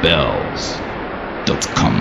TheBells.com.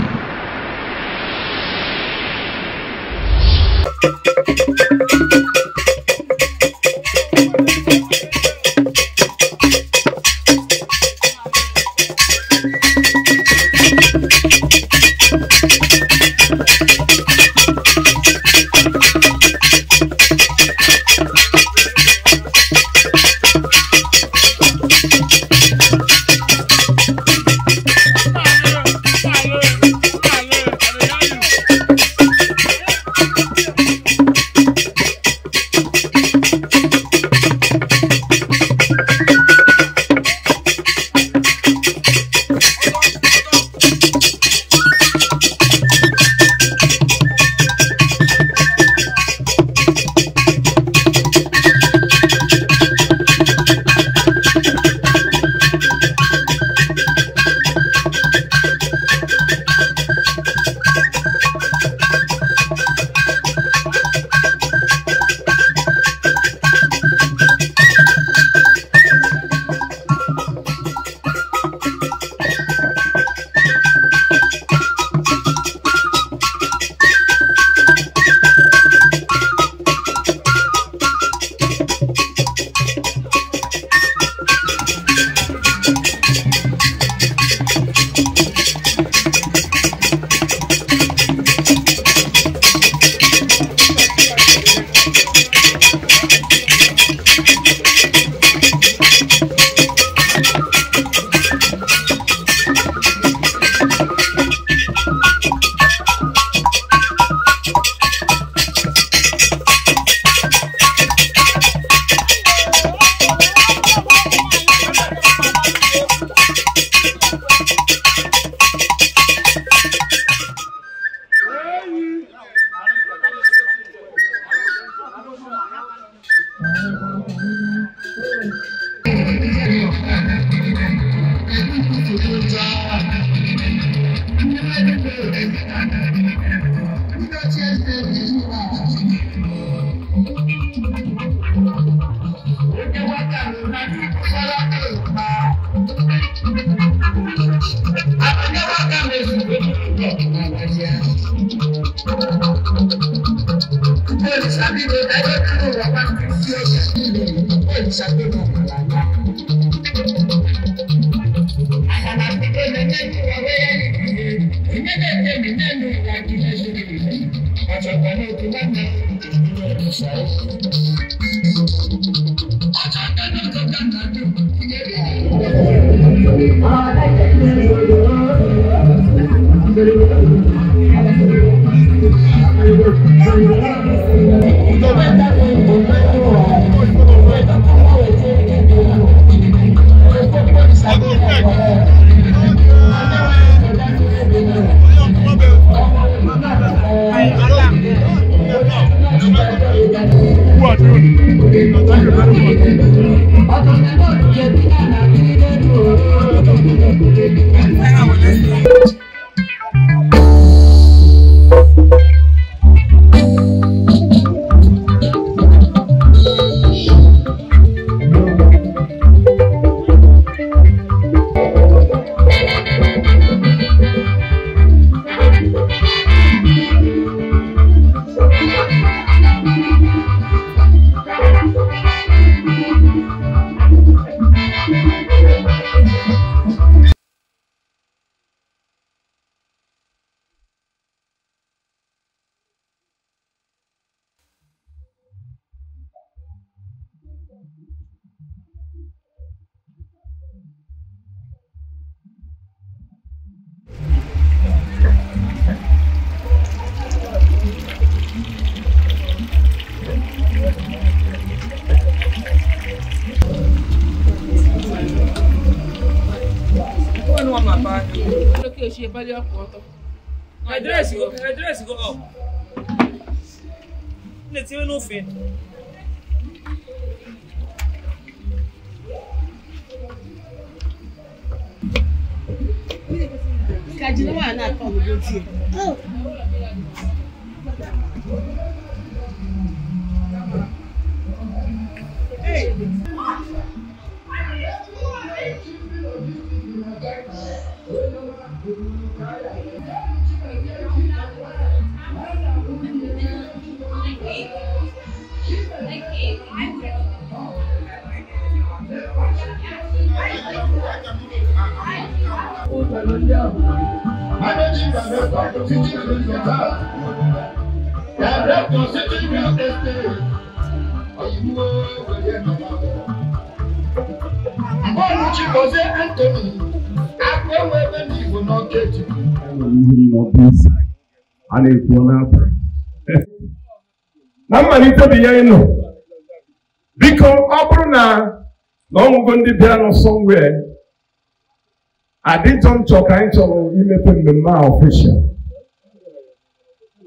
My dress go up. Let's even no fin. Hey. Na mmalite bụ ihe ịnụ biko ọ bụrụ na ọnwụgo ndị bịara n'ọsọ nwee adịjọ nchọ ka anyị chọrọ imepe mmemme a official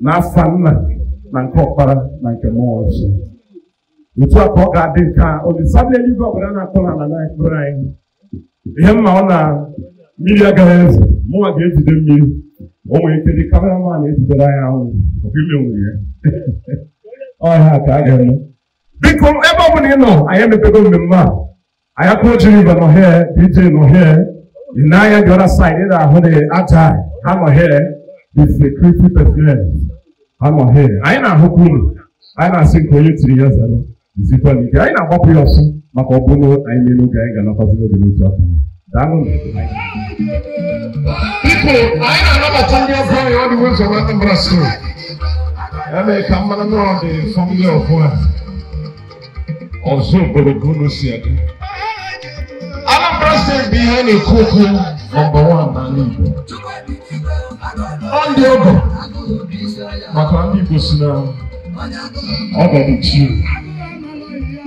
n'afa nna na nke ọkpara na nke mmụọ nsọ otu a ka ọ ga-adị nke a olisabi eluigwe ọbụla na-akpọ n'ala na mkpụrụ anyị ihe mma ọ na mmiri agaghị ezo mụnwa ga-ejide mmiri o nwere ike dị kameraman ejidere anyị ahụ ime nwere ya ọhịa ka a ga-eme biko ebe ọ bụla ị nọ anyị emepego mmemme a anyị akụrụ River nọ here, DJ nọ here, ị na-anya the other side ị na-ahụ the aja ha nọ here, the security personnel ha nọ here. Anyị na-ahụkwa unu, anyị na-asị nke onye tiri ya zara izikwa n'ike anyị na-agbapụ ya ọsọ maka ọ bụrụ anyị n'elu oge anyị ga-anakwazi n'oge n'otu aka. Daalụ. Biko anyị na-anabata ndị ọzọ anyị ọ dị ụzọ na Anambra Steeti. Eme ka mmanụ nọọ dị family of one. Ọzọ obodo ka unu si aga. Anambra Steeti bụ ihe a na-ekwu okwu nọmba 1 n'ala Igbo. Ọ ndị ọgọ maka ndị Igbo si na ọgọ bụ chi.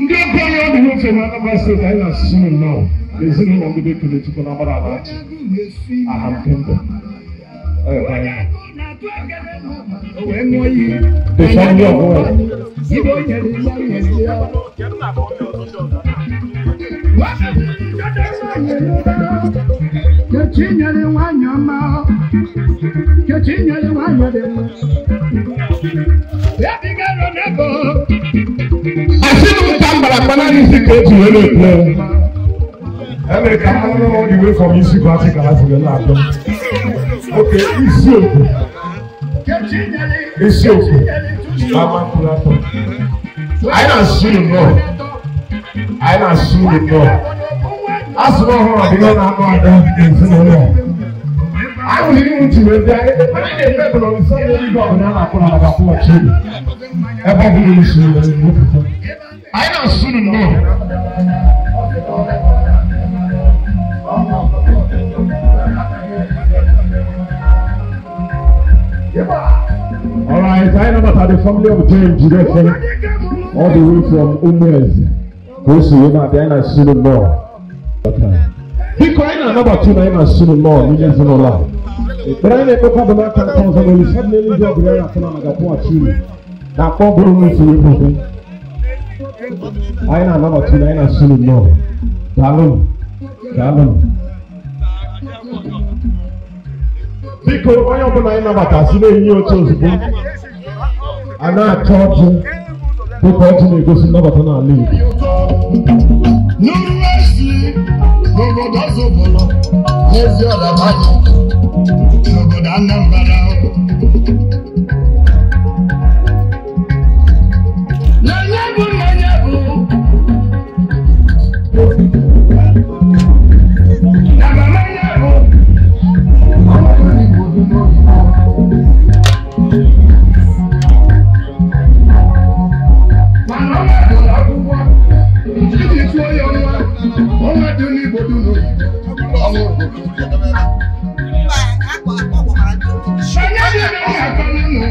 Ndị ọgọ anyị ọ dị n'ofe na Anambra Steeti anyị na-asụsụ nnọọ ezinụlọ ndị be kele Chukwu na agbara ala achị. Aham Kingdom. The family of one. Okay, isiokwu. Isiokwu. Anyị na-asụ nnọọ. Anyị na-asụ nnọọ. Asụrụ ọhụrụ bụ ihe na-anụ ada ezinụlọ. Anyị nwere ihe uche wee bịa anyị na-eme bụ na ọbụla eluigwe ọbụla a na-akpọ na ga-akwụghachi elu. Ebe ọ bụla isi wepụta. Anyị na-asụ nnọọ. Ka anyị nabata the family of James Jideofor all the way from Umueze ka o si wee na-abịa, anyị na-asị unu nnọọ. Biko, anyị na-anabata unu, anyị na-asị unu nnọọ n'ime ezinụlọ a. Ekpere anyị na-ekpekwa bụ n'aka nke ọzọ na Olisa dị n'eluigwe ọbụla ya na-atụ na ga-akwụghachi unu na akpọ bụrụ unu si wee kwado. Anyị na-anabata unu, anyị na-asị unu nnọọ. Daalụnụ, daalụnụ. Biko, onye ọbụla anyị nabata si na-enye oche ozugbo a na-achọ ọjị, dịka ọjị na-egosi nnabata n'ala Igbo. Nuru esi n'obodo Ozubulu n'ezi ọlabanye n'obodo Anambra. N'onye bụ n'onye bụ na mama ya bụ ọnọdụ Igbo dị n'oyibo. Mana ọ gụrụ akwụkwọ iji tụọ ya ọnwa ọnwa dị n'Igbo dị n'oyibo ọnwa obodo. Onye dị na ya akọlụnụ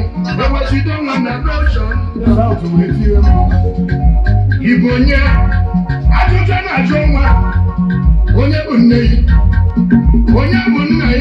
ewechide nwa na dọshọn Igbo nye ajụjụ na-ajụ nwa onye bụ nne ya, onye bụ nna ya.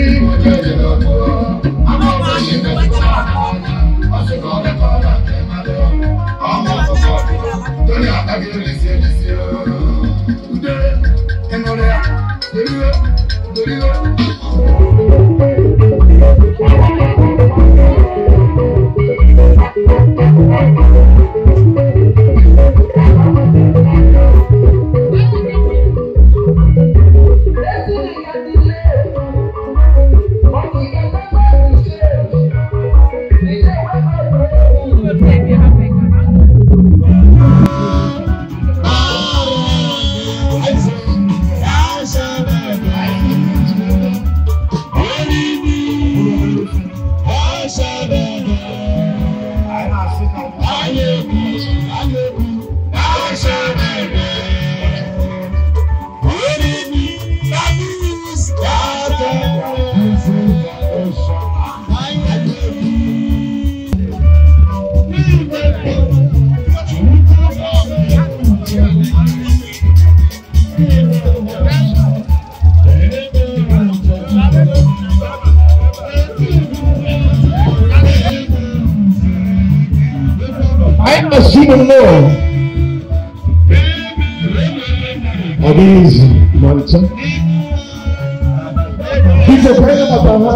Anyị na-asị unu nnọọ. Ọ dịghị izu ma ncha. Biko, ka anyị nabata ha.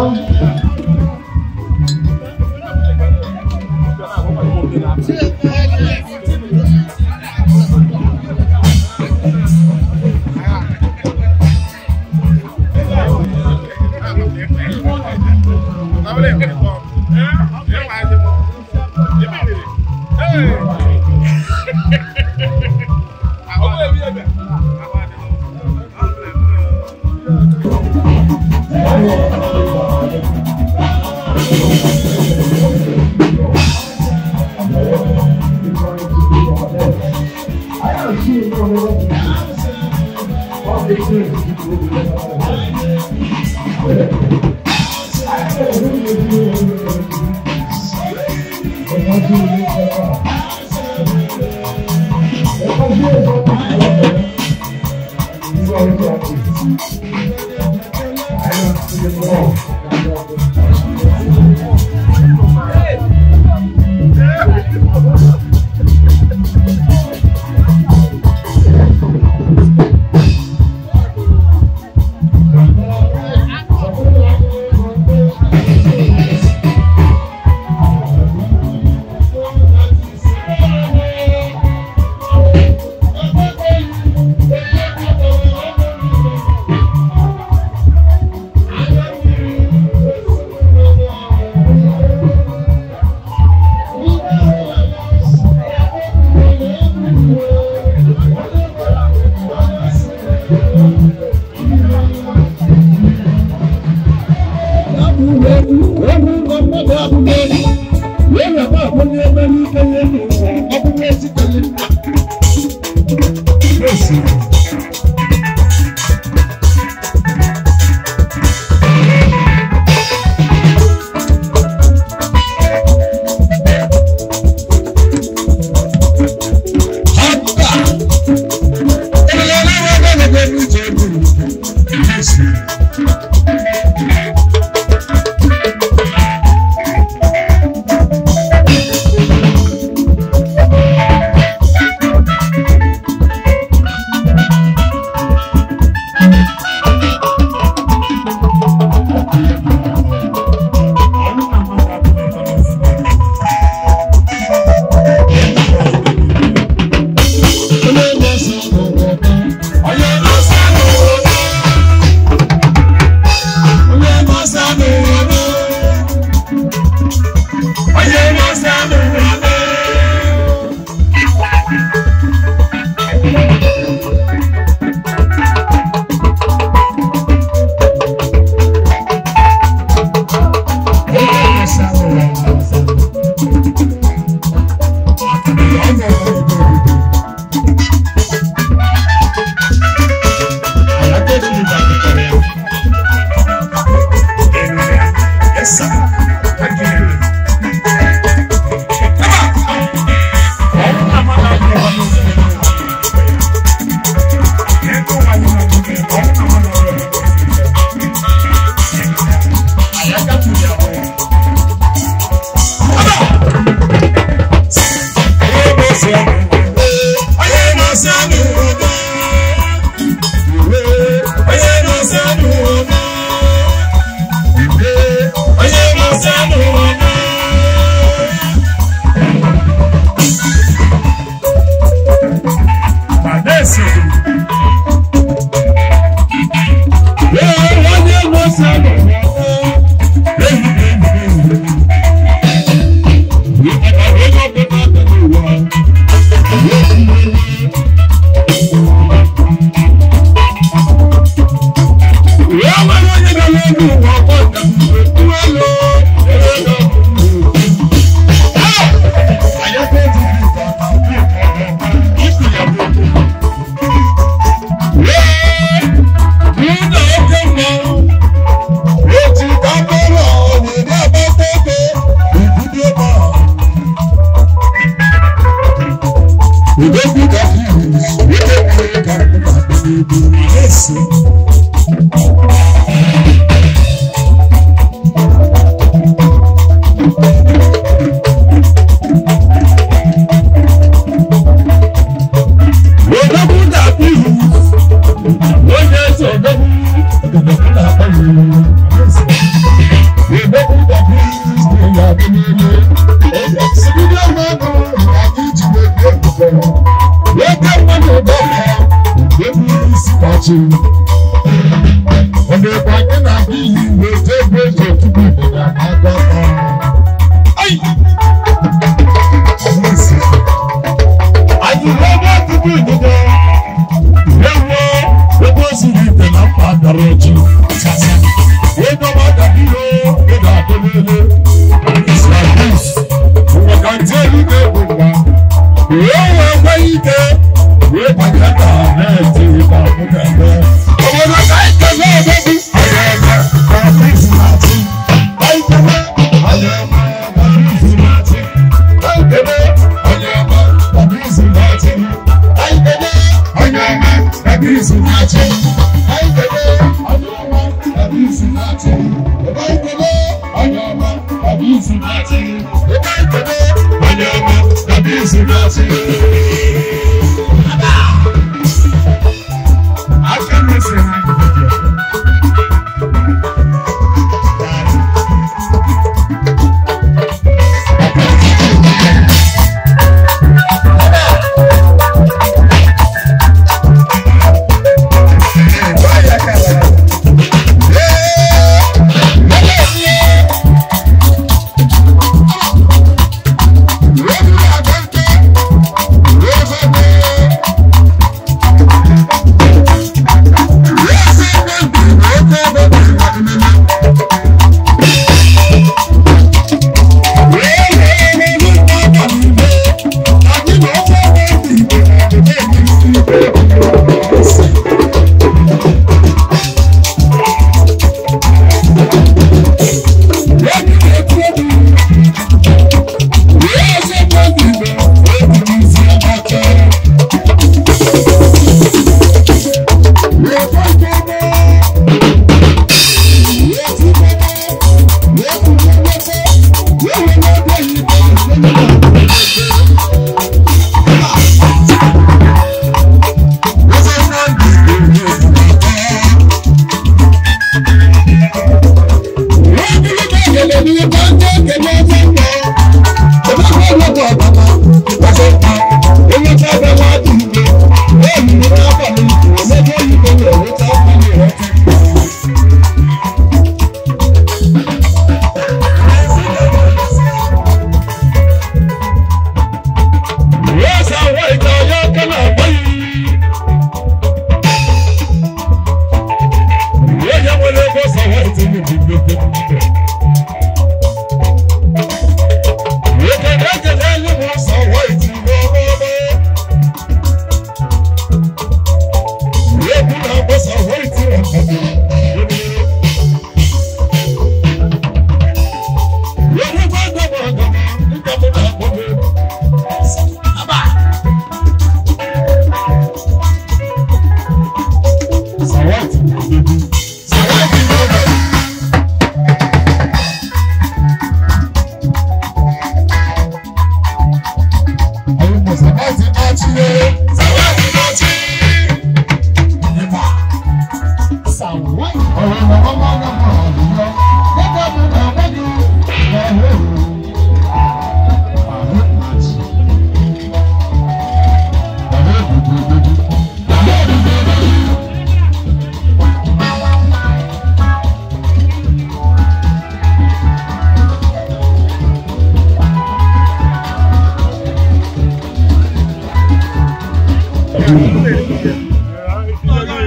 We're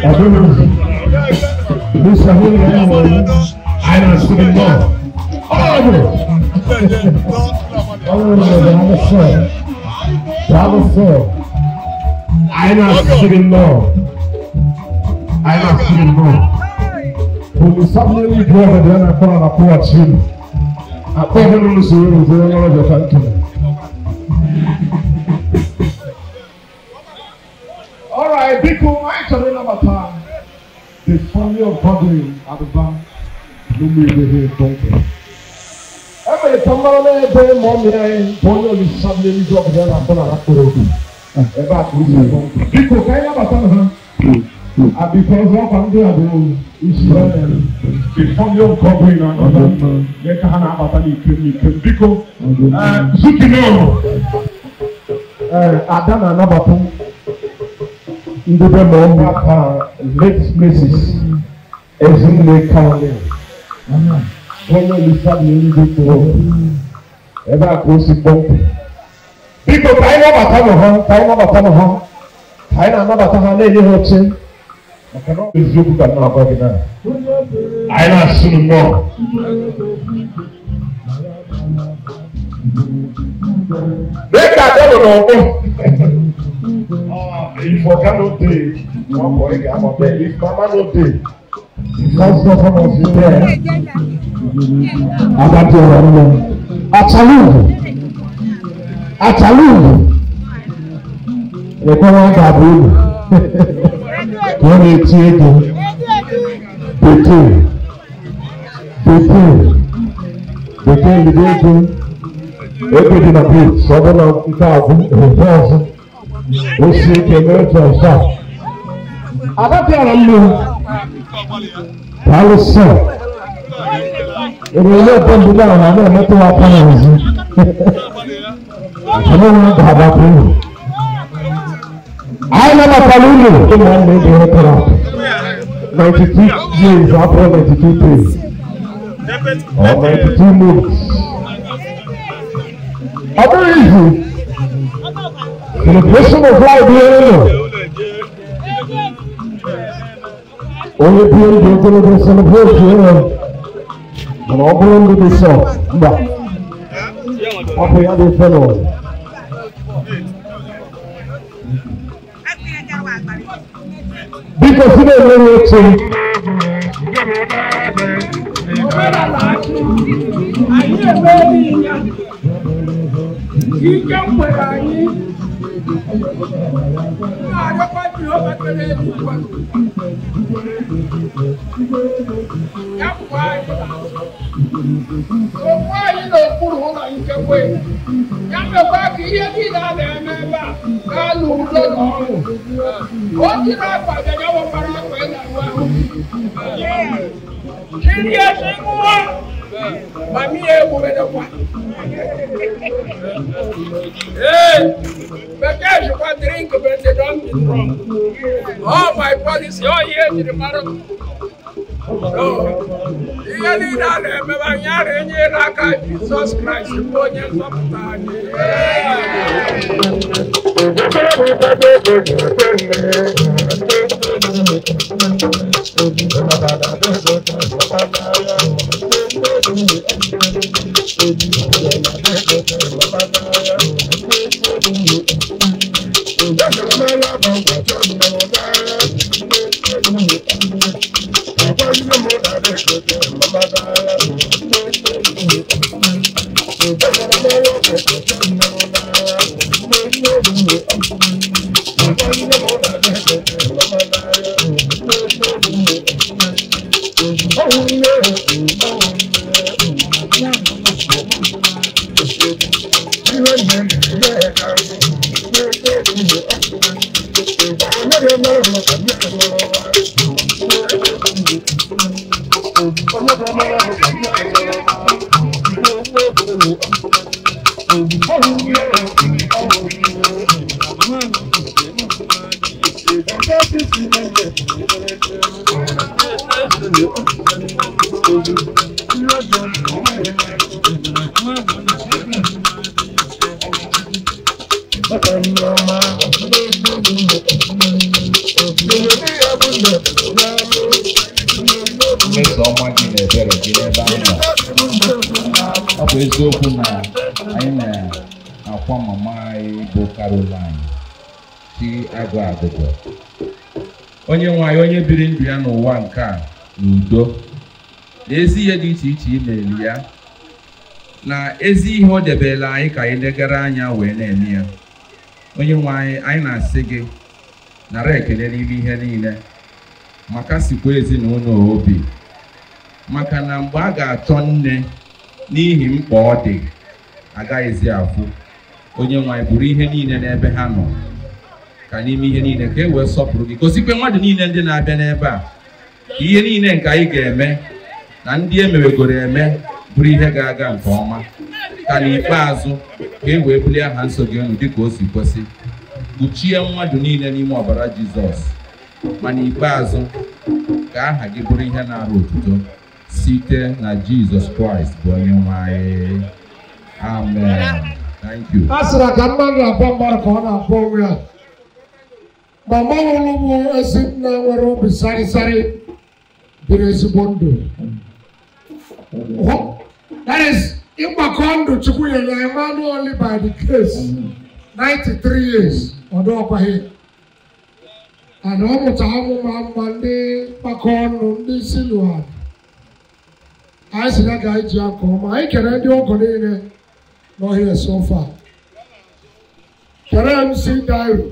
Ọ bụghị Mr. Holy anyị na-asị gị nnọọ. Ọ bụ daalụ sọ, daalụ sọ. Anyị na-asị gị nnọọ, anyị na-asị gị nnọọ. Olùsọ́mọ́lì ìlú ọ̀gọ̀dẹ̀ ya na-akpọ na kwụghachi unu. Akpọ ọhụrụ unu soro unu zoro n'ọrụ ọjọọ ka nkele. All right, biko, anyị chọrọ ịnabata the family of Godwin Abụba n'ụmụ igwe ha kpọmkwem. E mere ka mara n'ebe ma ọ mịrị anyị bụ onye Olùsọ́mọ́lì ìlú ọ̀gọ̀dẹ̀ ya na-akpọ na akpọrọ obi. Ebe a ka o si kpọmkwem. Biko, ka anyị nabata ha. Because ọkwa ndị a bụ isi the family of Godwin Abụba mee ka ha na-abata n'ike n'ike. Biko, Zukino, Ada na-anabata ndị be ma ụmụ aka late Mrs. Ezinne Caroline onye Olisa na eluigwe kpọrọ ebe a ka o si kpọmkwem. Biko ka anyị nabata nụ ha, ka anyị nabata nụ ha, ka anyị na-anabata ha na-enye ha oche maka na ọ bụ eziokwu ka m na-agwa gị na anyị na-asụ nụ nnọọ. Dịka ada nọ n'ọgbọ. If Oga no dey, one boy ga ama there. If Mama no dey, the first daughter must be there. Abájọ ọ̀rọ̀ ń lọ. Achalugu, Achalugu, ẹ̀kọ́ wọn ga-abụ ulu. Ka ọ na-eti ego. Bekee, bekee, bekee ndị ego. Ego dị na boot, ọ bụrụ na nke a bụ nke ọzọ. Osi ike mere transfer. Adapịara mmiri. Daalụ sọ. Onyonyo bọmbụ ahụ na na-emetụ aka n'azụ. Ọmụmụ ga-agbapụ uru. Anyị nabatara unu ụmụnne dị ihe tọrọ atọ. 92 years abụọ 92 days. Or 92 months. Ọ bụghị izu. Celebration of life here no. Onye bi ndụ ogologo celebrate here. Mana ọ bụrụ ndụ dị sọ, mba. Ọ bụ ya dị mfe n'ụwa. Biko si na-enweghị oche. Anyị emeghị ya. Ike nwere anyị. Na-arịọkwa Jehova kere eluigwe. Ya bụkwa anyị n'azụ. Okwu anyị n'okpuru ụlọ nchekwa. Ya mekwa ka ihe niile a na-eme ebe a gaa n'udo na ọṅụ. O jiri akwa bịa ya wepara akwa ị na-arụ ahụ. Kirie si ṅụọ, ma mmiri egbuwedekwa. Hey, bekee jikwa drink but they don't be drunk. All my policy, all ihe jiri mara m. So, ihe niile a na-emebe anyị ara enyere aka Jizọs Kraịst bụ onye nzọpụta anyị. Thank you. Mmeso ọma gị na ebere gị n'ebe anyị nọ. Ọ bụ eziokwu na anyị na-akwa mama anyị bụ Caroline chi agụ agụgọ. Onye nwe anyị, onye biri ndụ ya n'ụwa nke a n'udo, na ezi ihe dị iche iche imeli ya, na ezi ihe o debela anyị ka anyị legara anya wee na-eme ya. Onye nwe anyị, anyị na-asị gị nara ekele n'ime ihe niile, maka sikwa ezinụlọ obi, maka na mgbe a ga-achọ nne n'ihi mkpa ọ dị agaghịzi afụ. Onye nwe anyị, bụrụ ihe niile n'ebe ha nọ, ka n'ime ihe niile ka e wee sọpụrụ gị. Gosikwe mmadụ niile ndị na-abịa n'ebe a ka ihe niile nke anyị ga-eme na ndị emewegoro eme bụrụ ihe ga-aga nke ọma, ka n'ikpeazụ ka e wee bulie aha nsọ gị elu dịka o si kwesị. Kpuchie mmadụ niile n'ime ọbara Jizọs, ma n'ikpeazụ ka aha gị bụrụ ihe na-arụ otuto site na Jizọs Kraịst bụ onye nwe anyị. Amen. Thank you. A sịrị ka mmadụ na-akpọ mmadụ ka ọ na-akpọ onwe ya. Mama nwụrụ bụ ezi nna nwere obi sarịsarị biri ezigbo ndụ. That is, ịgbakọ ndụ Chukwu nyere ya mmanụ only by the grace 93 years ọ dọọkwaghị. And ọ mụta amụma mma ndị mgbakọ ọnụ ndị si lụọ. Anyị si ya ka anyị ji aka ọma. Anyị kere ndị ọgọ niile n'ọhịa so far. Kere MC Dairo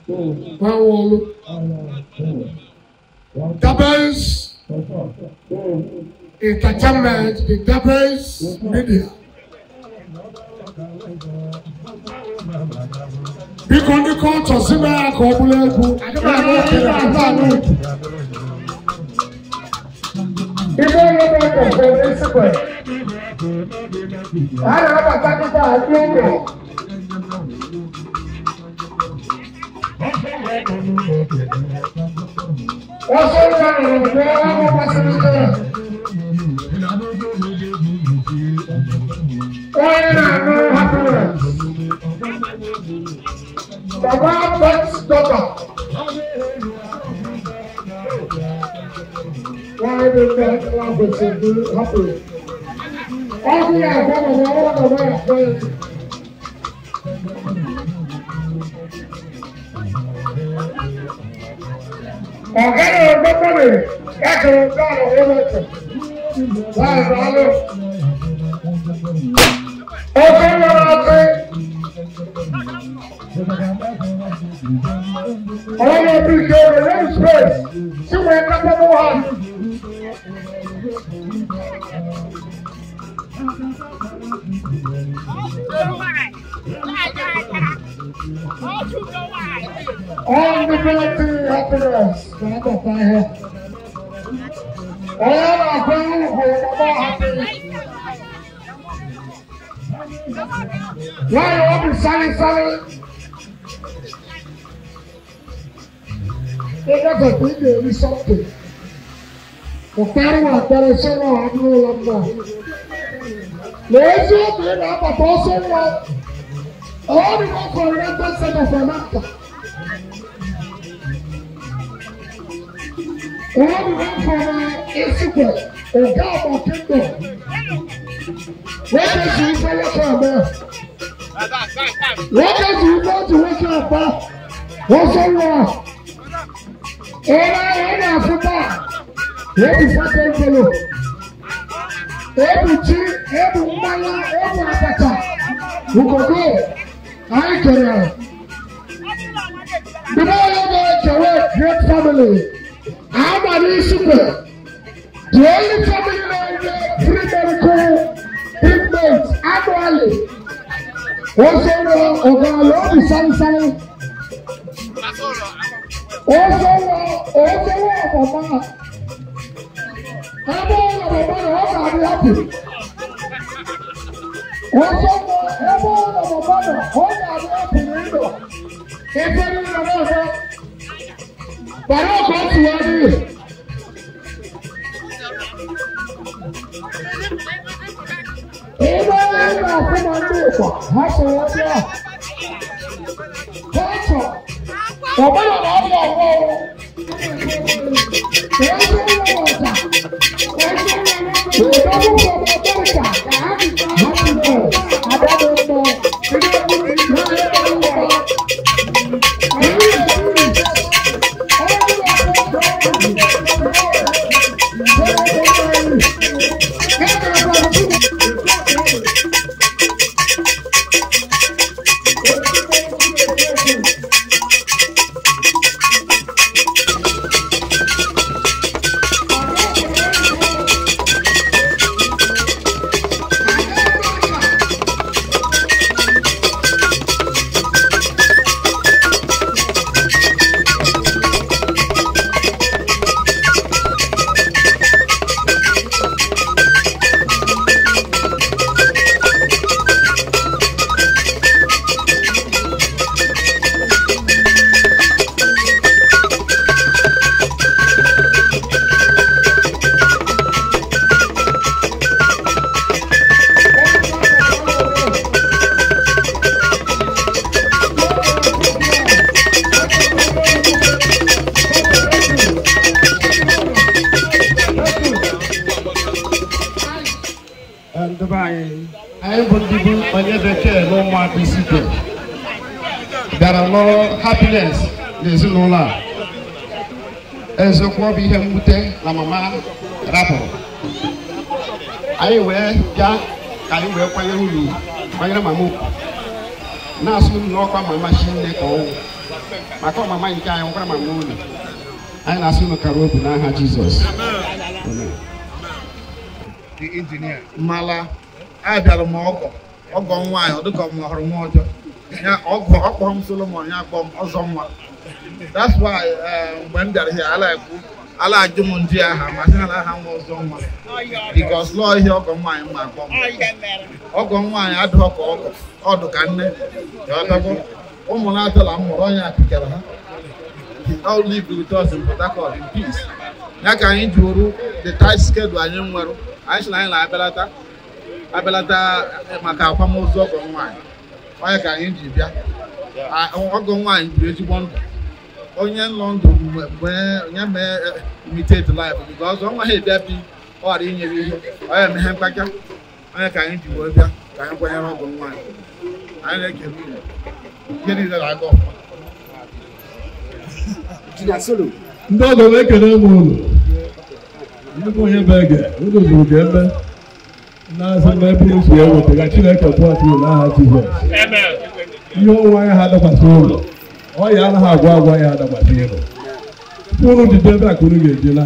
Nwanwolu, Dabes Entertainment, the Dabes Media. Biko ndị kọlchọ si mee ya ka ọ bụrụ egwu. Ibe onye na-ekpe esikwe. A na-abata kịta ndị ụlọ. Ọsọ ụlọ nọrọ mgbe ahụ gbasiri ike. Onye na-anụ happiness. Baba best daughter. Why did that kwesịrị happy? Ọ bụ ya agwa mama ọ mama ya agwa ya. Ọ̀gá ọ̀gbọ́n mi ẹ̀kọ́ dára ọ̀rọ̀ láì rálẹ̀. Ọkọ̀ lọ́rọ̀ àti ọ̀rọ̀ bí ṣe rẹ̀ space tí wọ́n kápẹ́ mọ́ wa. All the military happiness, God of All our people are happy. Why are you sorry, sorry? It was a big day, something. The father was better, so I knew There's no good, but also all the work for the set of America. All the work for Israel, or God of Kingdom. What does you say about What does you want to wake up? What's so wrong? And I am Africa. What is happening? Every tree, every mala, every abacha. We go go. I can. The more you go, great family. I'm an Isuke. The only family that free medical treatment annually. Also, Oga Lobi Sali Sali. Also, Mama. I'm all about Mama. Happy. Also, I'm all about Mama. Happy. Culture. Happiness n'ezinụlọ a eziokwu ọ bụ ihe mwute na mama rapụrụ anyị wee bịa ka anyị wee kwanyere unu kwanyere mama ugwu na-asụ unu n'ọkwa mama chinne ka ọnwụ maka ọmama nke anyị nwekwara mama unu anyị na-asụ unu kara obi n'aha Jizọs. Mala abịara m ọgọ ọgọ nwaanyị ọ dịka ọ hụrụ nwa ọjọọ. Ya ọgọ ọkpọ m Solomon ya akpọ m ọzọ nwa. That's why mgbe m bịara here ala ekwu ala ajụ m ndị aha ma sị na aha nwa ọzọ nwa because lọọ ihe ọgọ nwaanyị ma akpọ m ọgọ nwaanyị adịghọ ka ọgọ ọdụ ka nne ọtọkọ ụmụ na-atọla m mụrụ onye akịkara ha. He all lived with us in Port Harcourt in peace. Ya ka anyị ji oru the tight schedule anyị nwere anyị sị na anyị na-abịalata abịalata maka akwamozu ọgọ nwaanyị onye ka anyị ji bịa ọgọ nwaanyị biri ezigbo ndụ onye nọ ndụ mgbe onye mee imitate life because ọ nwaghị bịa bi ọ ghara inyere ihe onye emeghe mkpacha onye ka anyị ji wee bịa ka anyị kwanyere ọgọ nwaanyị anyị na-ekele unu ihe niile na-aga ọfụma. Ndị ọgọ na-ekele m unu ndị bụ onye bụ ege unu zuru ka eme na-asị m ebe unu si eweta ka Chineke kwụghachi unu n'aha Jizọs. Ihe ọnwụnwa ya ha adakwasị ụlọ ọya anaghị agwa agwa ya adakwasị ịlụ unu jide ebe a ka unu ga-ejela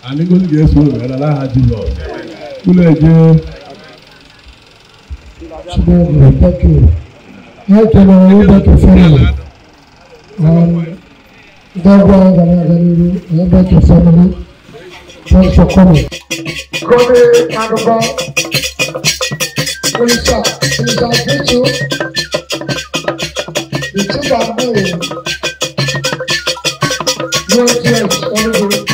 anyị ngozi ga-eso unu wela n'aha Jizọs. Unu eje. Thank you. I can only back your family. God your family. Thanks for coming. Kobe Aduba, Olisa, Olisa Bitu, the two that know, no tears, Enugu.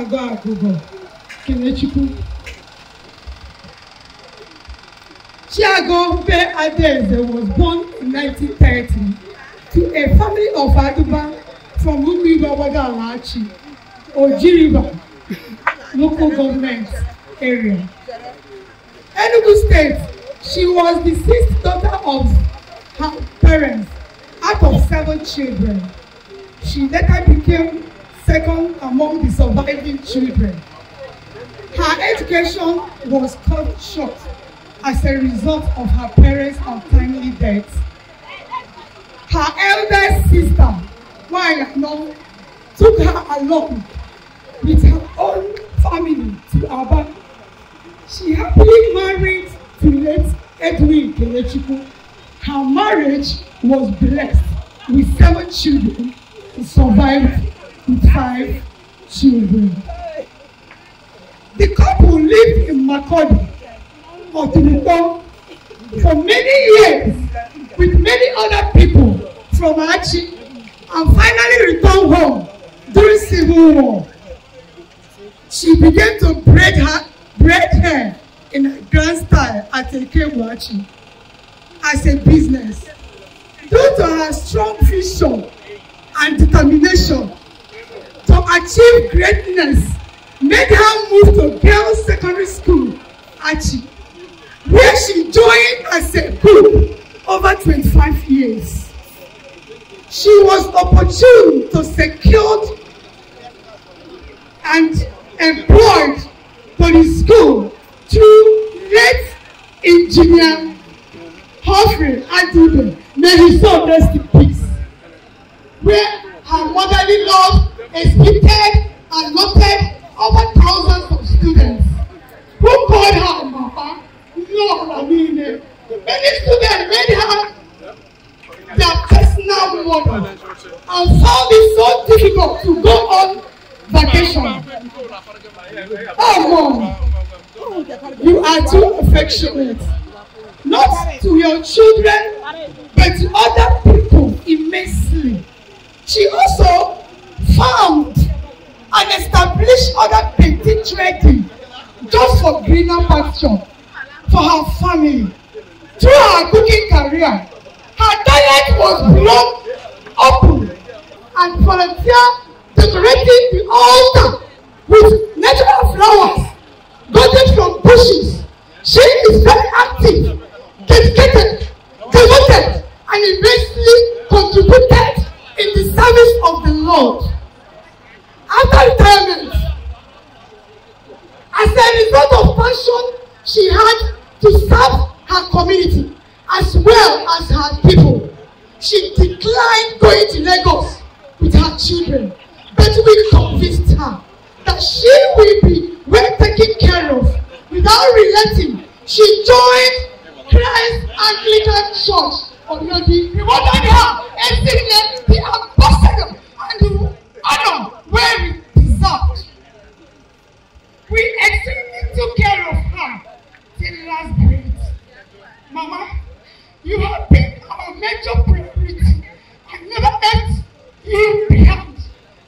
Chiago Agugo Kenechukwu. Chiago Be Adaeze was born in 1930 to a family of Aduba from Umuiba Wagalachi, Oji River local government area, Enugu State. She was the sixth daughter of her parents out of 7 children. She later became second among the surviving children. Her education was cut short as a result of her parents' untimely death. Her eldest sister, Wayano, took her along with her own family to Aba. She happily married to late Edwin Kelechukwu. Her marriage was blessed with 7 children and survived with 5 children. The couple lived in Makurdi, Otunukpo, for many years with many other people from Achi, and finally returned home during Civil War. She began to braid hair in a grand style at Ekebuachi as a business. Due to her strong vision and determination to achieve greatness, made her move to Girls Secondary School, Achi, where she joined as a cook over 25 years. She was opportune to secure and employed for the school through late engineer Humphrey Adibe, may his soul rest in peace, where her motherly love exhibited and noted over thousands of students who called her Mama. Many students made her their personal model and found it so difficult to go on vacation. Oh, Mom, you are too affectionate, not to your children, but to other people immensely. She also found and established other petty trading just for greener pasture for her family. Through her cooking career, her talent was blown open and volunteer decorating the altar with natural flowers gotten from bushes. She is very active, dedicated, devoted, and immensely contributed in the service of the Lord. After retirement, as a result of passion she had to serve her community as well as her people, she declined going to Lagos with her children, but we convinced her that she will be well taken care of. Without relenting, she joined Christ Anglican Church Oyodi, rewarded her and the ambassador and the honor where we deserved. We extremely took care of her till last breath. Mama, you have been our major priority. I never left you behind.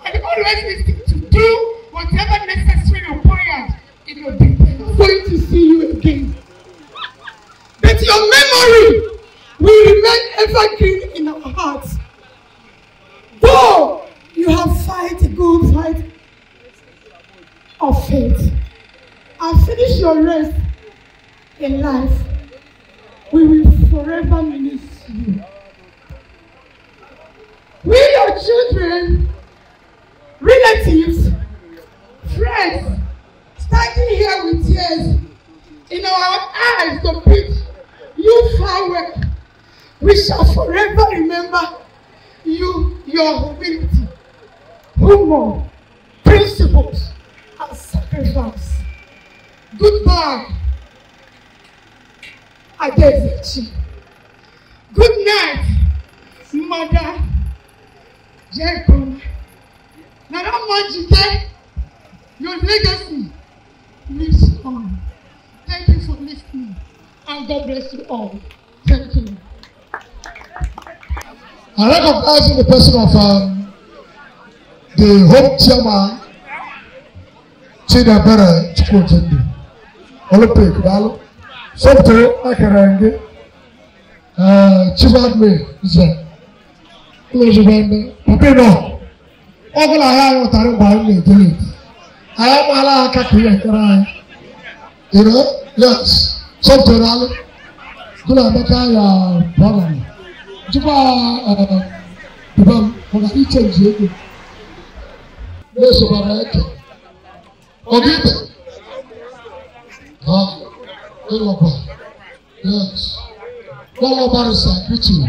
And always listening to do whatever necessary required in your business. I'm going to see you again. But your memory will remain evergreen in our hearts. Though you have fight a good fight of faith and finish your race in life, we will forever miss you. We, your children, relatives, friends, standing here with tears in our eyes to bid you farewell, we shall forever remember you, your humility, humor, principles, and sacrifice. Goodbye, Adezechi. Good night, Mother Jacob. Naramajide, your legacy lives on. Thank you for listening, and God bless you all. Thank you. I recognize in the person of the Hope Chairman, Chidebere Chukwujindu. Olympic, daalụ. Somto ekere gị. Chief Admin Nze. Ụlọ ozugbo ndị. Papi nọ. Ọ bụla anyị ghọtara mgbe anyị na-edelete. Anyị amaala aka ka ihe ekere anyị. You know? Yes. Somto daalụ. Gụna Emeka ya brother. Jikwa baba m maka ichenji ego. Na-esokwara eke. Ọgide. Ha. Ịlọkwa. Yes. Lọ́lọ́ barisa greet you.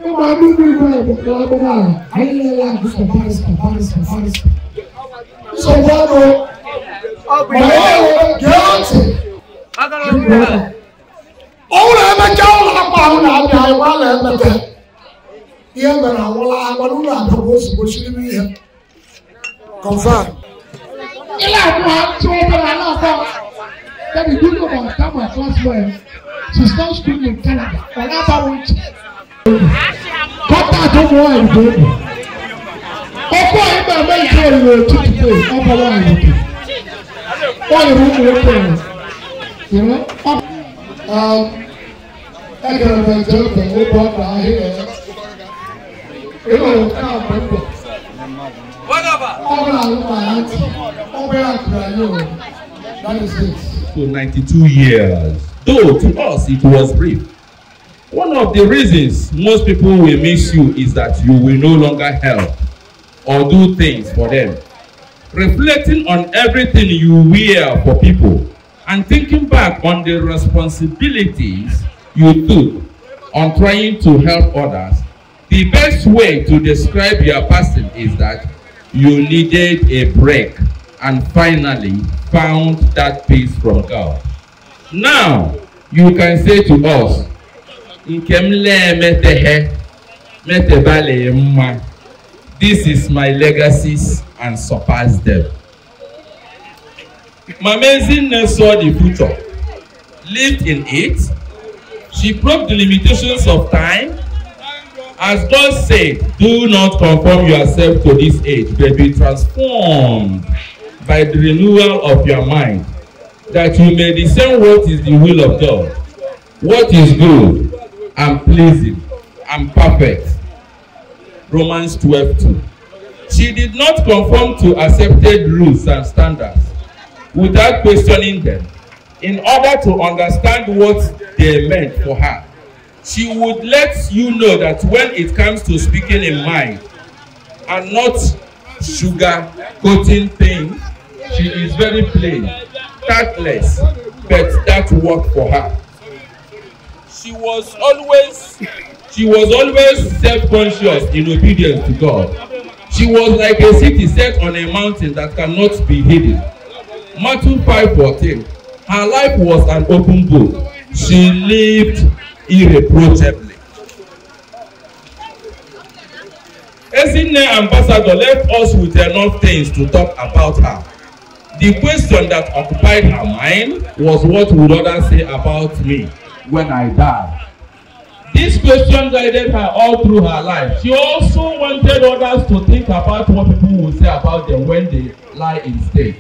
Ụmụ anụmụ igwe bụ agbụrụ ala. Anyị na-ele agụkọ barista barista barista. Nsogbu anụ. Ma ọ gee ntị. Ọ bụrụ emechaa ụlọ akwa ahụ na-abịa anyị gbala emete. Ihe mere anwụla amara ụlọ abịakwa ozugbo chiri m ihe. Confirm. Ile abụọ ntụ obere ala ọkọ. Daddy, do you know about that my class boy? She's now schooling in Canada. Ọ na-agbanwe ntị. Contact ụmụ nwaanyị bụ egwu. Ọkụ anyị na-eme nke oriri ụtụtụ taa, ọ bụ nwaanyị nwoke. Ọ yiri ụmụ nwoke ya. You know? Egere m eje ebe ebe ọ na-ahịa ya. Ịhụrụ nke a mgbe mbụ. Ọ bụla anyị ma ya ntị, ọ bụ ya kụrụ anyị o. That is it. To 92 years, though to us it was brief. One of the reasons most people will miss you is that you will no longer help or do things for them. Reflecting on everything you were for people and thinking back on the responsibilities you took on trying to help others, the best way to describe your passing is that you needed a break and finally found that peace from God. Now, you can say to us, Nkem le metehe, metebale mma. This is my legacies and surpass them. Mama Ezinne saw the future, lived in it. She broke the limitations of time. As God said, do not conform yourself to this age, but be transformed by the renewal of your mind, that you may discern what is the will of God, what is good and pleasing and perfect. Romans 12:2. She did not conform to accepted rules and standards without questioning them. In order to understand what they meant for her, she would let you know that when it comes to speaking in mind and not sugar-coating things, she is very plain, tactless, but that worked for her. She was always self-conscious in obedience to God. She was like a city set on a mountain that cannot be hidden. Matthew 5:14. Her life was an open book. She lived irreproachably. Ezinne Ambassador left us with enough things to talk about her. The question that occupied her mind was, what would others say about me when I die? This question guided her all through her life. She also wanted others to think about what people would say about them when they lie in state.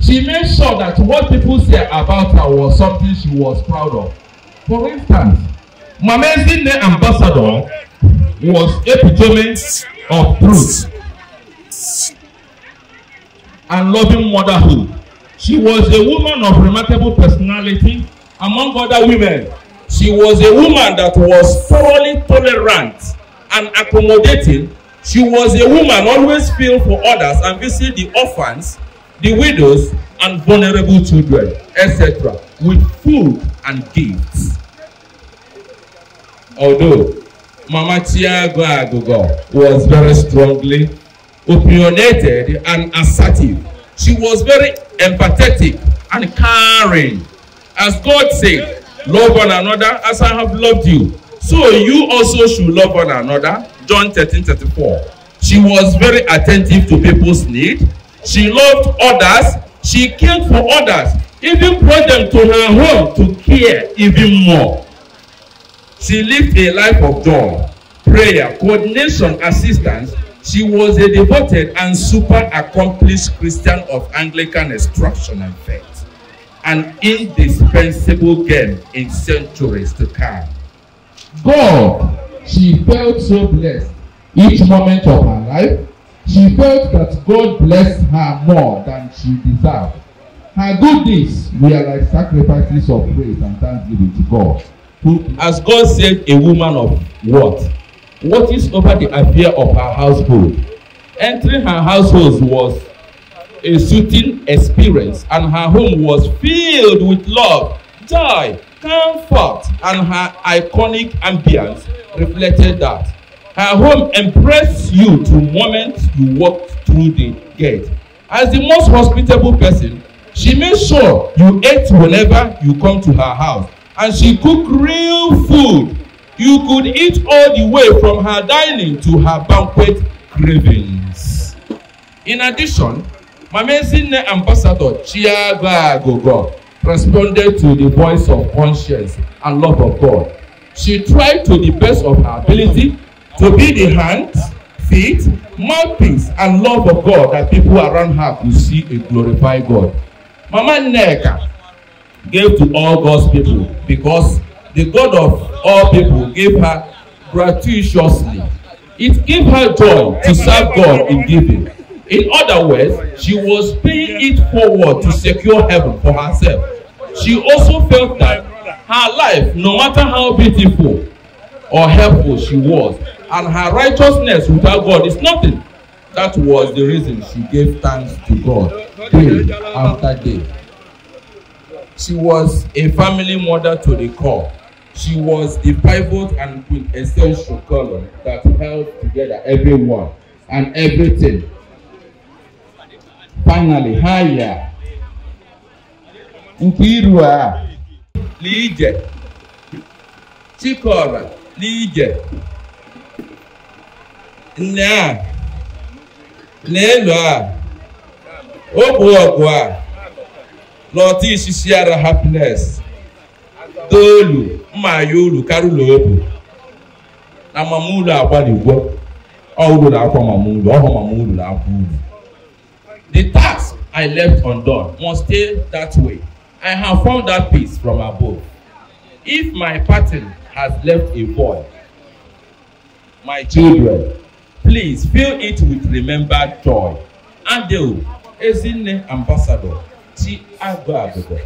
She made sure that what people say about her was something she was proud of. For instance, Mama Ezinne Ambassador was epitome of truth and loving motherhood. She was a woman of remarkable personality among other women. She was a woman that was thoroughly tolerant and accommodating. She was a woman always feel for others and visit the orphans, the widows, and vulnerable children, etc., with food and gifts. Although Mama Chiago Agugo was very strongly opinionated and assertive, she was very empathetic and caring. As God said, love one another as I have loved you, so you also should love one another. John 13:34. She was very attentive to people's needs. She loved others. She cared for others, even brought them to her home to care even more. She lived a life of joy, prayer, coordination, assistance. She was a devoted and super accomplished Christian of Anglican extraction and faith, an indispensable gem in centuries to come. God, she felt so blessed each moment of her life. She felt that God blessed her more than she deserved. Her good deeds were like sacrifices of praise and thanksgiving to God. Who, as God saved a woman of worth, what is over the affair of her household. Entering her household was a soothing experience, and her home was filled with love, joy, comfort, and her iconic ambience reflected that. Her home impressed you to the moment you walked through the gate. As the most hospitable person, she made sure you ate whenever you come to her house, and she cooked real food. You could eat all the way from her dining to her banquet cravings. In addition, Mama Ezinne Ambassador Chiago Agugo responded to the voice of conscience and love of God. She tried to the best of her ability to be the hands, feet, mouthpiece, and love of God that people around her could see and glorify God. Mama Nneka gave to all God's people because the God of all people gave her gratuitously. It gave her joy to serve God in giving. In other words, she was paying it forward to secure heaven for herself. She also felt that her life, no matter how beautiful or helpful she was, and her righteousness without God is nothing. That was the reason she gave thanks to God day after day. She was a family mother to the core. She was the pivot and quintessential column that held together everyone and everything. Finally, higher. Nkiru a Lije Chikora Lije Nne a N'elu a Ogbu ọgụ a Lọta isisi ara happiness Toolu mma ya ulu karụlụ obu na mama ulu agbaligwo ọ ulu na-akwa mama ulu ọhụ mama ulu na-akwa ulu. The task I left undone must stay that way. I have found that peace from above. If my parting has left a void, my children, please fill it with remembered joy. Adeo Ezinne Ambassador T. Ago Agogo.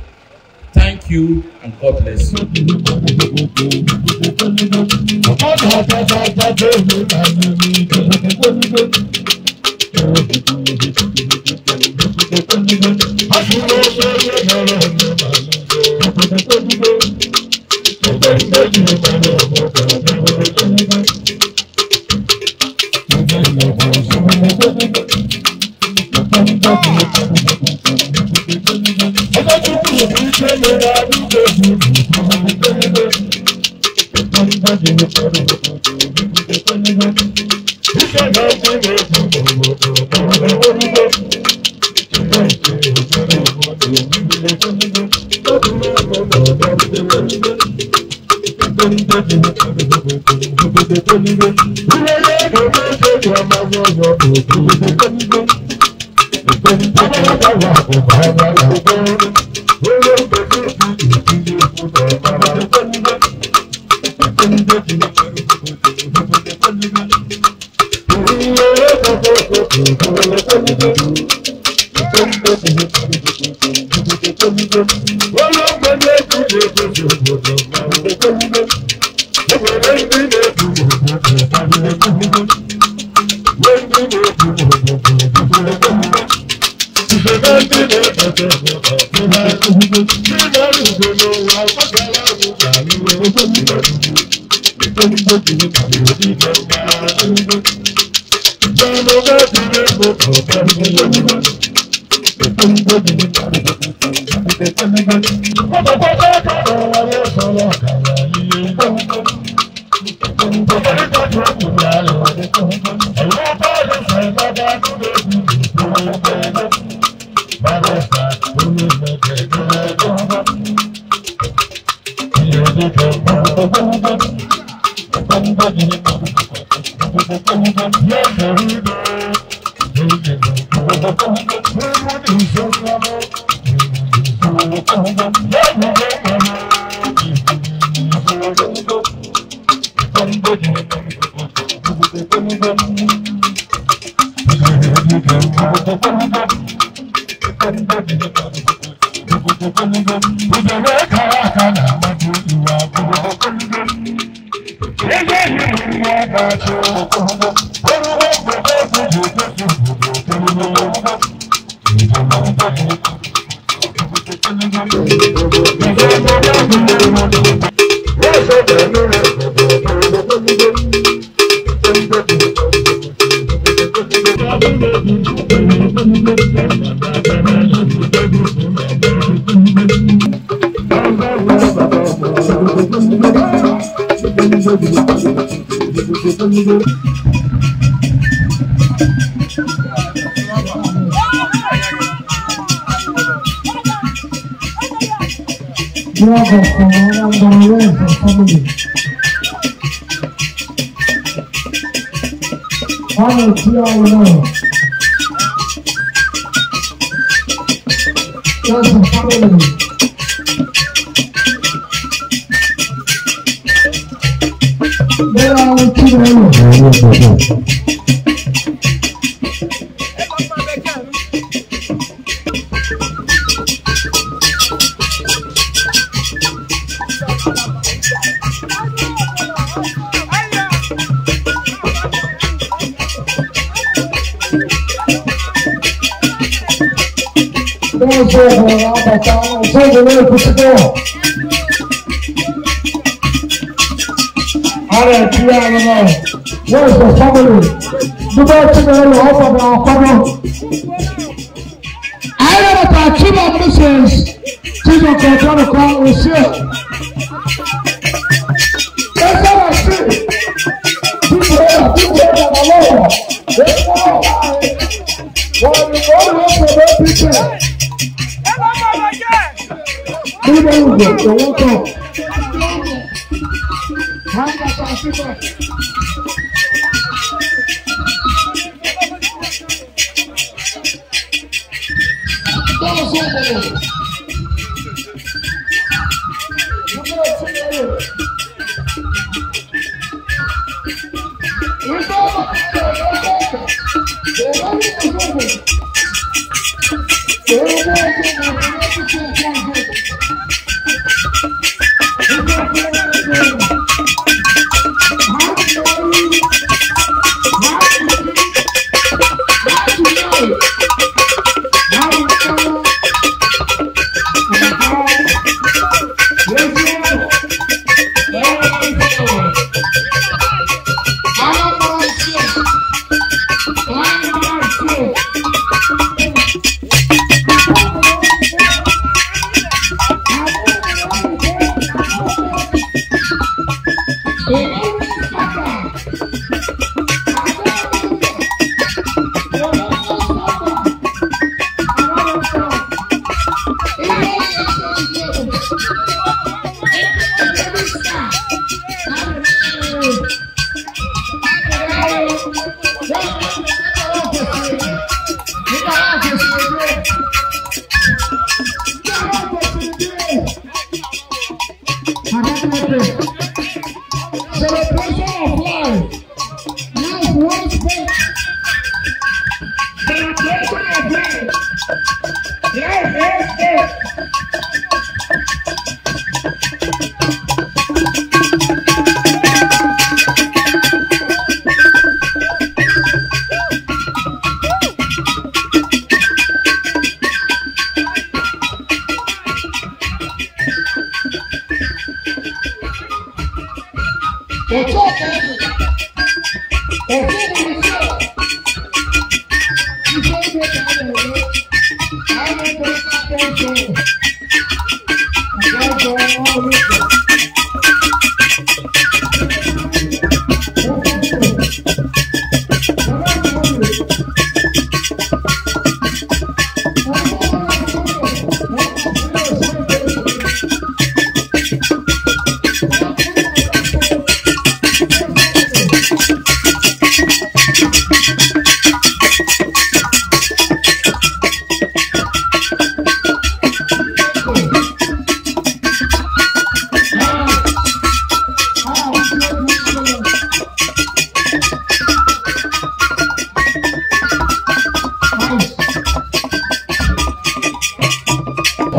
Thank you and God bless you. Yeah.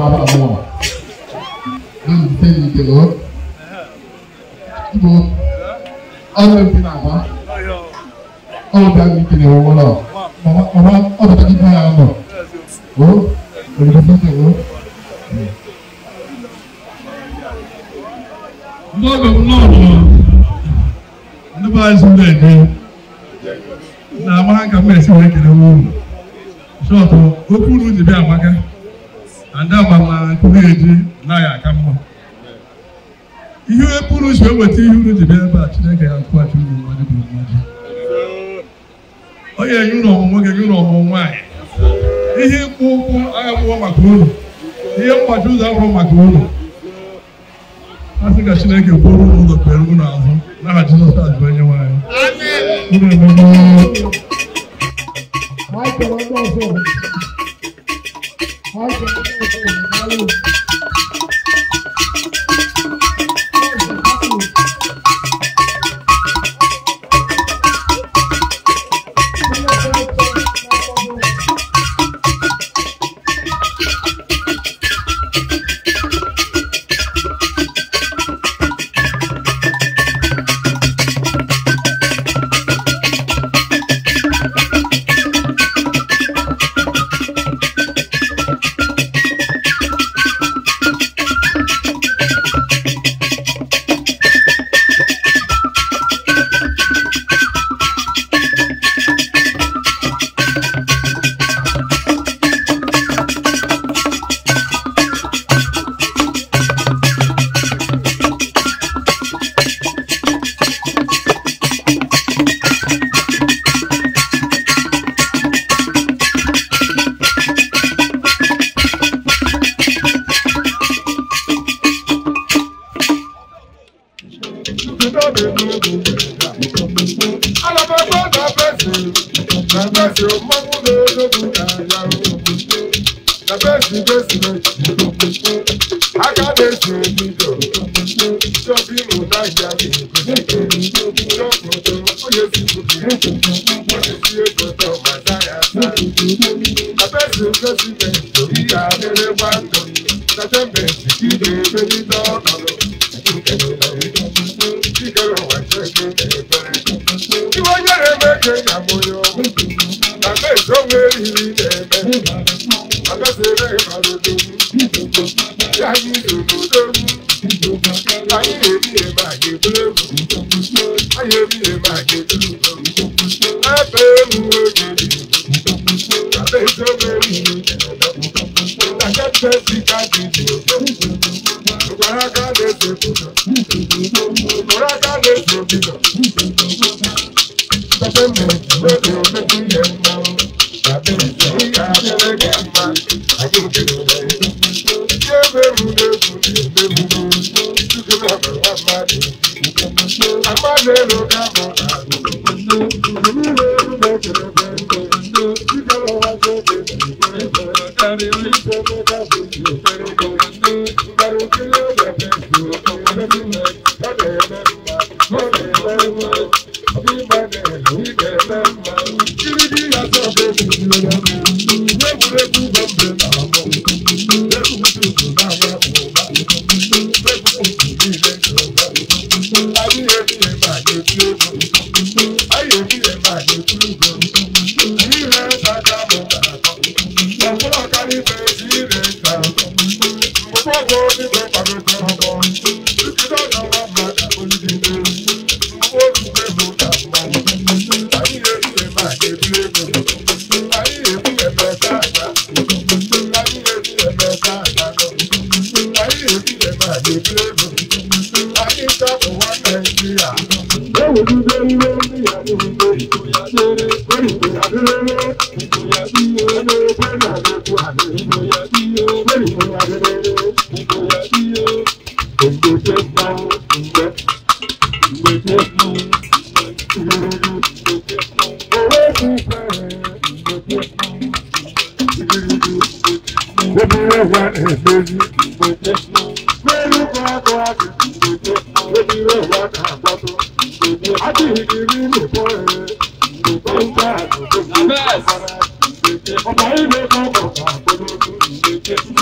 aba anụwa na-ezute n'ike o bụ ọrụ ebi na-agba ọrụ bịa n'ike na-enwe ụlọ mama ọ bụta ibe ya nọ o olùdókòtò o. Ndị ọgọ m nọọdụ ndị be anyị sị na-eje na-ama ka m esi wee kele unu shọtụ okwu unu ji bịa amaka na ndị ama na nkụzi eji naghị aka mma ihe ebe unu si eweta ihe unu ji bịa ebe a Chineke ya kwụghachi unu mmadụ bụ mmadụ ọ ga-enye unu ọmụmụ nwoke nye unu ọmụmụ nwaanyị ihe ịkwụ ụkwụ agha maka unu ihe mgbachi ụzọ ahụrụ maka unu a sị ka Chineke kwuoro unu ụzọ kpere unu azụ n'aha Jizọs Kraịst bụ onye nwe anyị. Unu emegbu.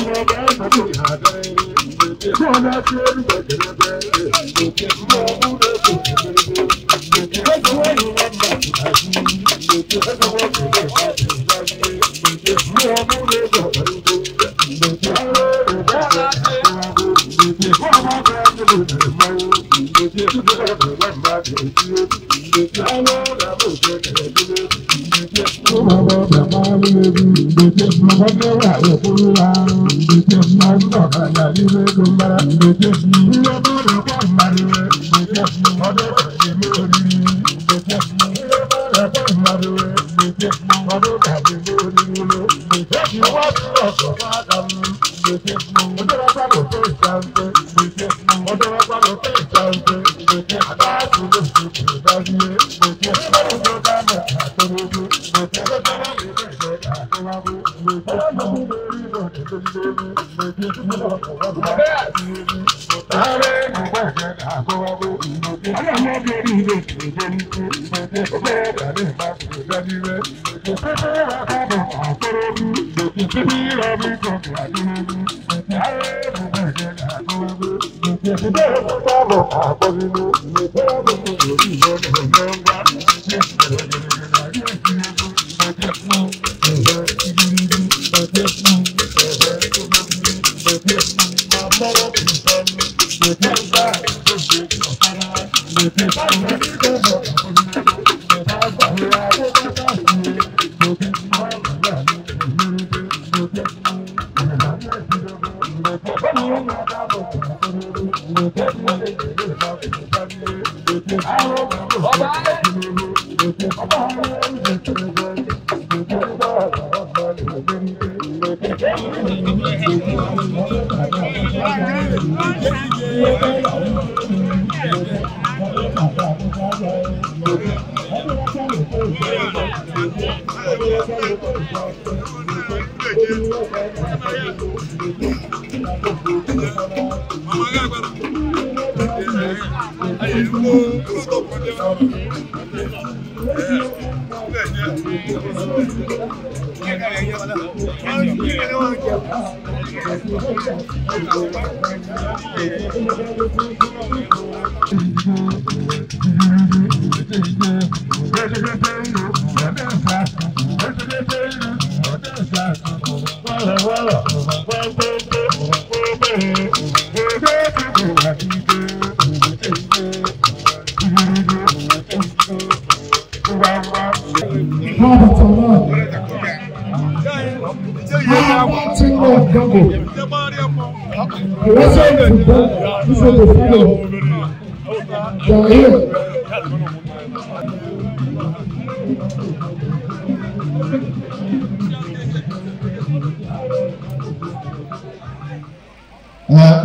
Yes.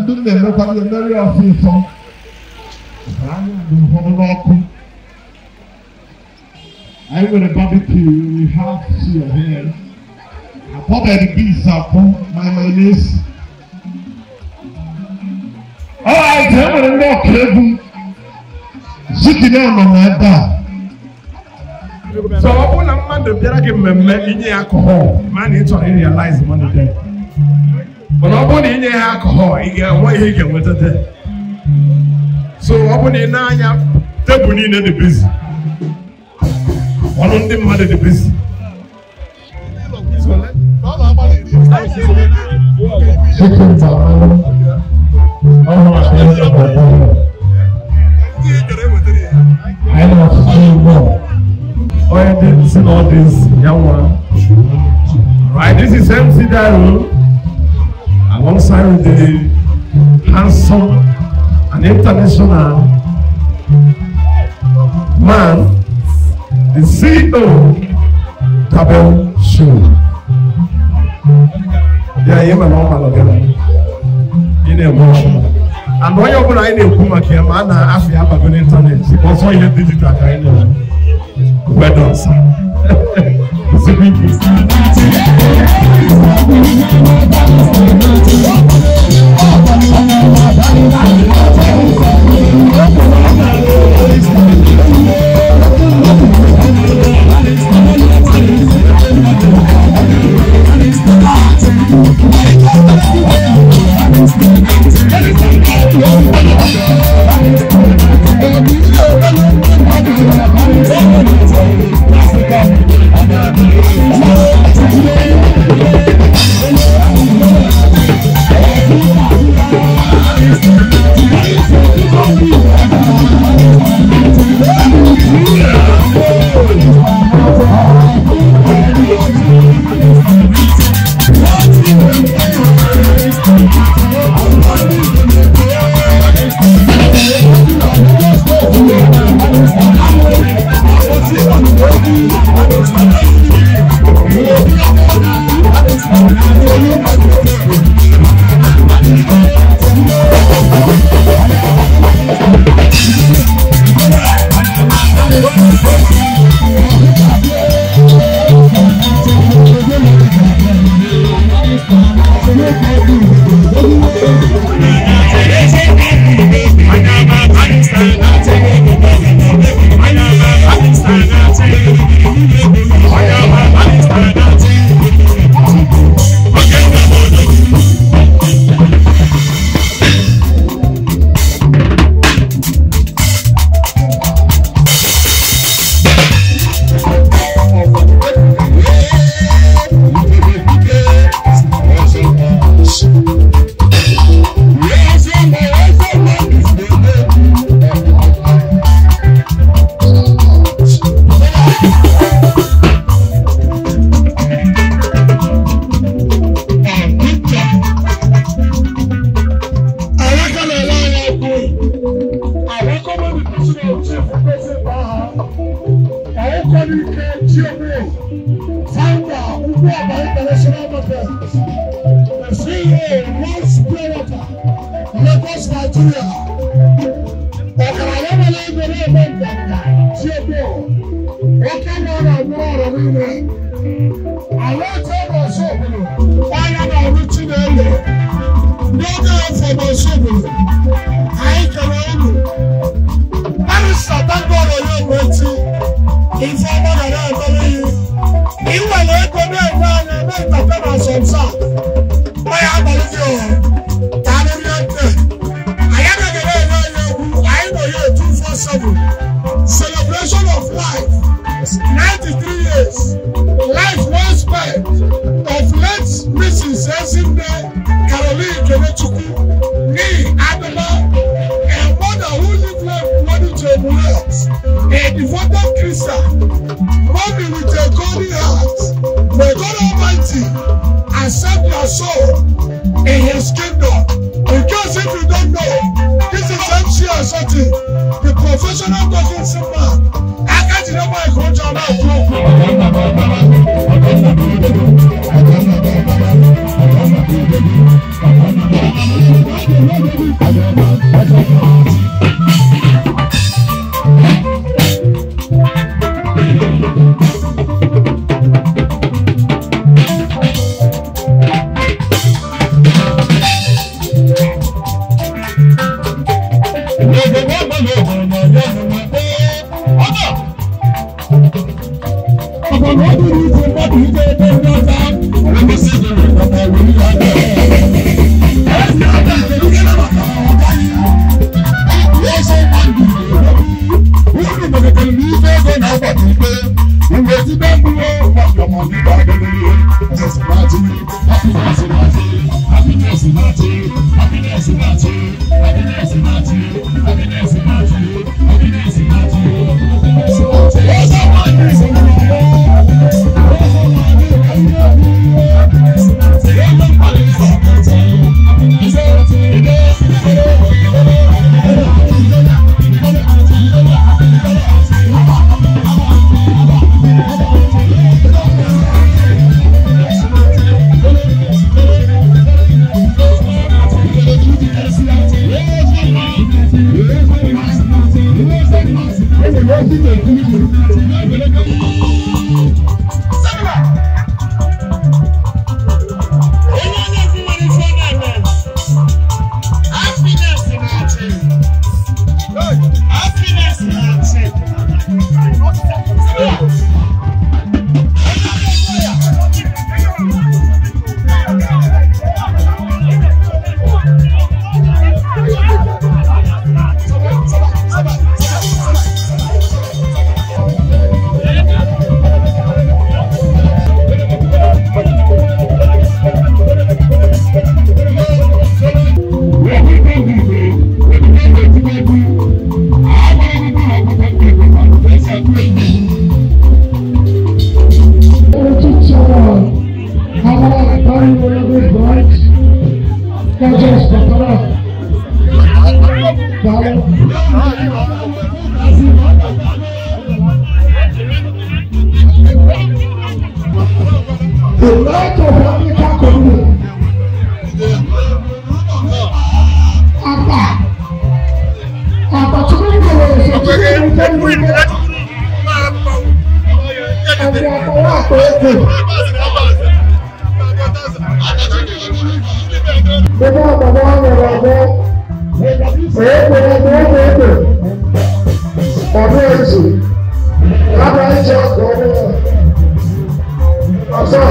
Ndị na-emekwa ndị mmeri ọsịsọ n'ọkụ. Anyị nwere barbecue, we have suya here. Akpọbeghị beans akwụ, my mayonnaise. Alright, e nwere ndị ọka egwu. Chicken nọ n'ebe a. So ọ bụrụ na mmadụ bịara gị mmemme inye ya alcohol, ma na ị chọrọ ịrealize money there. Mana ọ bụrụ na inye ya alcohol, ị ga-enwe ihe ị ga-enweta there. So ọ bụrụ na ị na-anya tebụl niile dị busy. Ọnụ ndị mmadụ dị busy. Right, this is MC Daru alongside with the handsome and international man, the CEO, Tabel Show. Yeah, you are normal again. In a motion. And when you open a new man, I have a good internet. Also, you digital kind of. Well done, sir. Celebration of life, 93 years, life well spent of late Mrs. Ezinne Caroline Kenechukwu, nee Adama, a mother who lived life according to wealth, a devoted Christian, mommy with a golden heart. May God Almighty accept your soul in His kingdom. In case if you don't know, this is MC Asoti, the professional talking man. I can't remember my coach. The light of Africa community. Abba. Abba, Abba, Ebe ọgbọgbọ nwere ọgbọ, egbe egbe ọdụ ezu, aba ije ọkụ ọhụrụ. Ọzọ.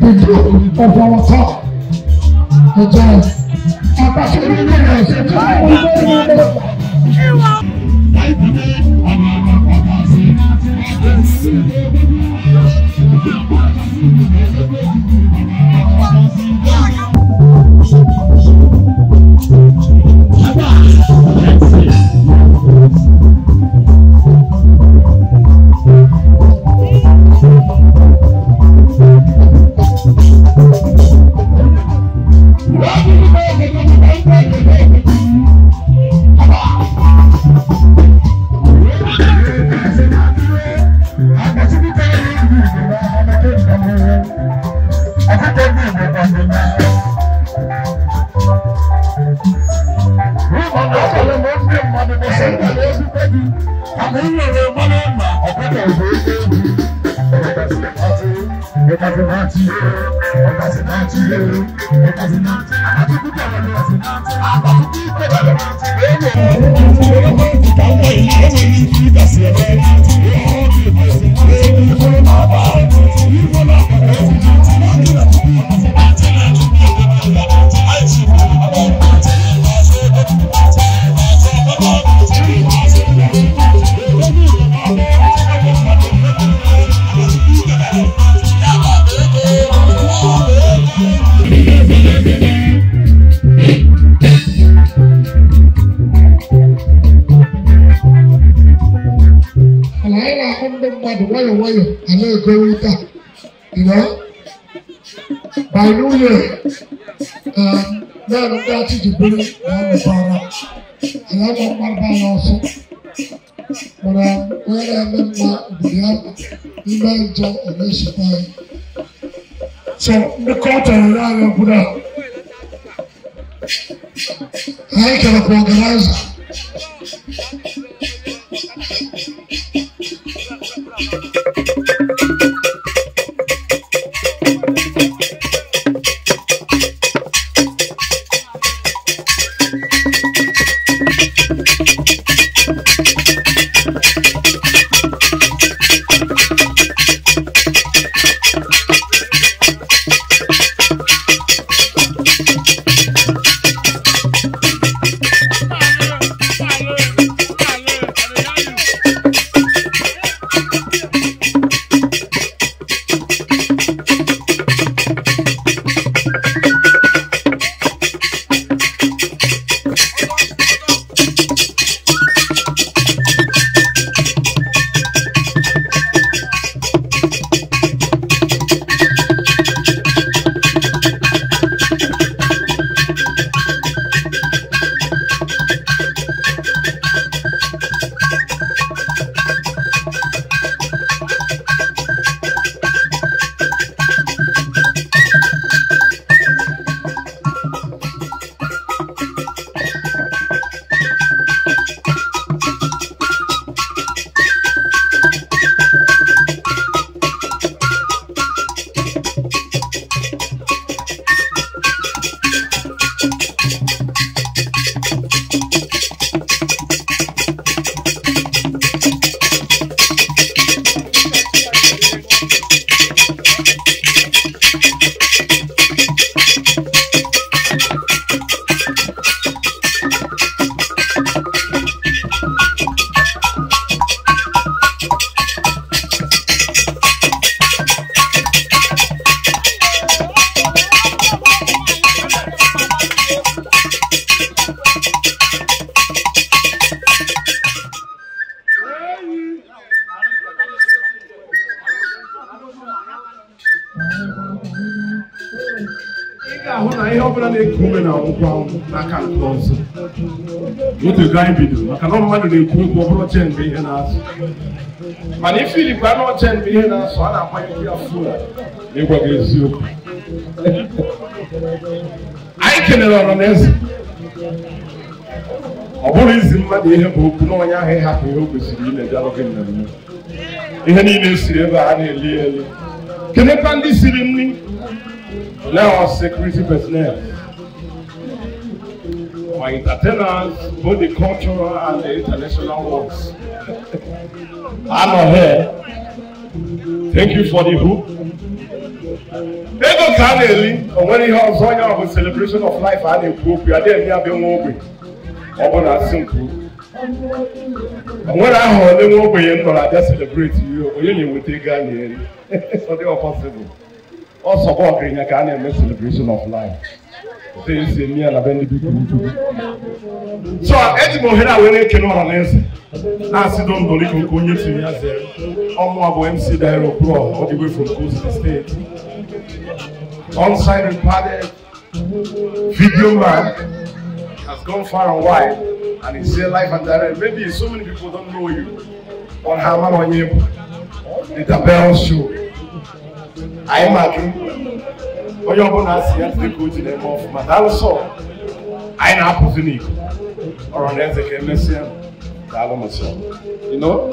The group of our top, the giant. By New Year, so the court and I can organize. Ị ga-ahụ na ihe ọbụla na-eku ume na ọgwụgwọ anwụ n'aka nke ọzọ. Otu ego anyị bidoro maka na mmadụ na-ekwu okwu ọ bụrụ chen bụ ihe na-asụ. Mana ife ilikwa anụ chen bụ ihe na-asụ a na-agbanyekwu ya fuel n'ịgwa gị eziokwu. Anyị kelere ọra na eze. Ọ bụrụ izi mmadụ ihe bụ okwu na onye ahụ ịhapụ ihe o kwesịrị ime bịarụ gị mmemme. Ihe niile siri ebe a na-eli eli. Kedụkwa ndị siri nri? Now security personnel, my entertainers, both the cultural and the international ones. I'm here. Thank you for the hook. Ego ka a na-eli, o nwere ihe ọzọ onye ọ bụ celebration of life a na-ekwu okwu ya adịghị abịa nwa ogbenye. Ọ bụ na asị nkwu. O nwere aha ole nwa ogbenye m nọrọ abịa celebrate ihe onye na-enweta ego a na-eri. Ọ dịghị possible. Ọsọ bụ ọgaranya ka a na-eme celebration of life. Otu esi eme ya na be ndị biko ukwu. So eji m ohere a were ekele ọra na eze na-asị dondoliko nke onye tinye ya zere. Ọmụa bụ MC Dairo Pro all the way from Kogi State. On-site recorded video man has gone far and wide and he's here live and direct. Maybe so many people don't know you on Haman Onyebo, the Dabel Show. I imagine onye ọbụla asị ya jide ka o ji na-eme ọfụma daalụ sọ anyị na-apụzi n'iko ọrụ na eze ka emesịa daalụ m sọ you know.